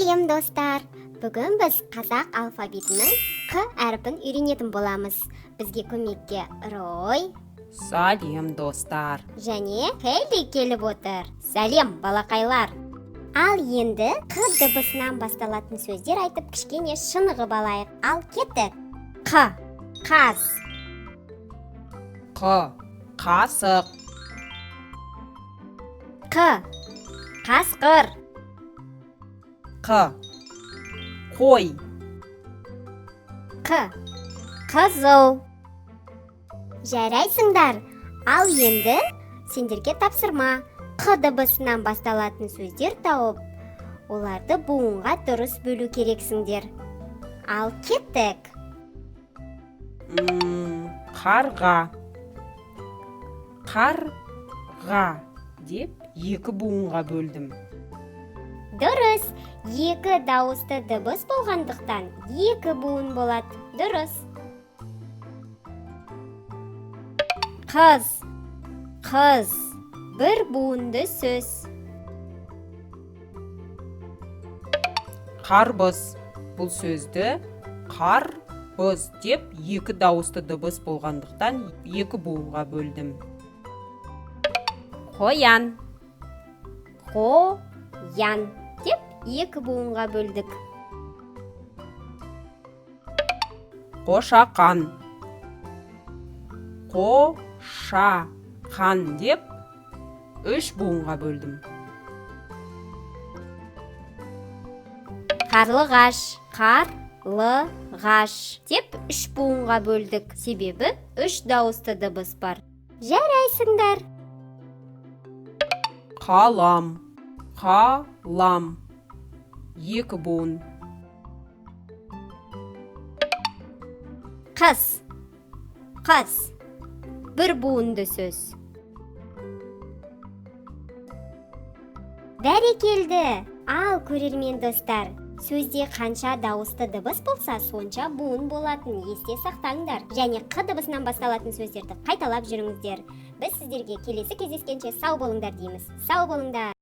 Сәлем, достар! Бүгін біз қазақ алфавитінің Қ әрпін үйренетін боламыз. Бізге көмекке Рой Сәлем, достар! Және Хелли келіп отыр. Сәлем, балақайлар! Ал енді Қ дыбысынан басталатын сөздер айтып, кішкене шынығып алайық. Ал кеттік. Қ. Қаз. Қ. Қасық. Қ. Қасқыр. Қ. Қой. Қ. Қызыл. Жарайсыңдар. Ал енді сендерге тапсырма. Қ дыбысынан басталатын сөздер тауып, оларды буынға дұрыс бөлу керексіңдер. Ал кеттік. Қарға. Қарға деп екі буынға бөлдім. Дұрыс. Екі дауысты дыбыс болғандықтан, екі буын болады. Дұрыс. Қыз. Қыз. Бір буынды сөз. Қарбыз. Бұл сөзді қарбыз деп екі дауысты дыбыс болғандықтан, екі буынға бөлдім. Қоян. Қоян деп екі буынға бөлдік. Қошақан. Қошақан деп үш буынға бөлдім. Қарлығаш. Қарлығаш деп үш буынға бөлдік. Себебі үш дауысты дыбыс бар. Жарайсыңдар. Қалам. Қалам. Екі буын. Қыз. Қыз. Бір буынды сөз. Бәрекелді! Ал, көрермен достар, сөзде қанша дауысты дыбыс болса, сонша буын болатын есте сақтаңдар. Және Қ дыбысынан басталатын сөздерді қайталап жүріңіздер. Біз сіздерге келесі кездескенше сау болыңдар дейміз. Сау болыңдар!